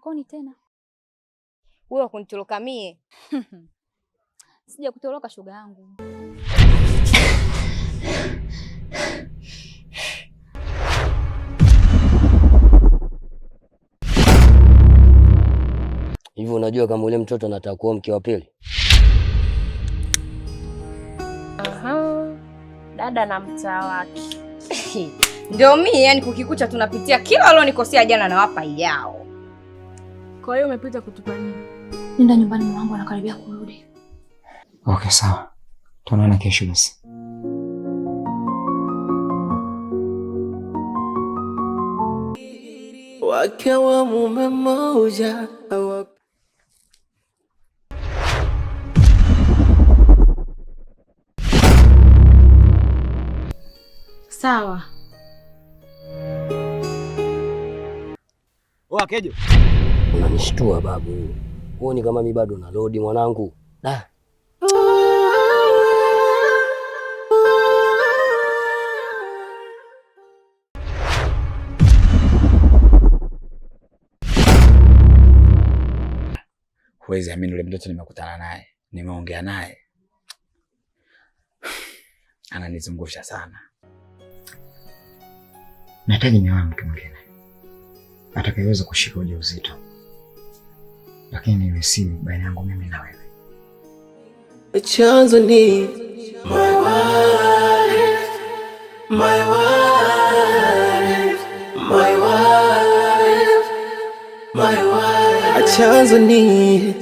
Jikoni tena. Wewe kunitoroka mie? Sija kutoroka, shoga yangu. Hivi unajua kama ule mtoto anataka kuoa mke wa pili? Aha. Dada na mtaa wake. Ndio mie, yani kukikucha tunapitia kila walionikosea jana na wapa yao. Kwa hiyo umepita kutupa nini? Nenda nyumbani, mume wangu anakaribia kurudi. Okay, sawa, tuonana kesho basi. Wake wa mume mmoja. Sawa. Oa Kejo. Unanishtua babu. Huoni kama mi bado na load mwanangu? Da. Huwezi amini yule mtoto nimekutana naye, nimeongea naye. Ananizungusha sana. Nahitaji nioe mke mwingine atakayeweza kushika ujauzito, lakini iwe siri baina yangu mimi na wewe. Chanzo ni my wife, my wife, my wife, my wife. Chanzo ni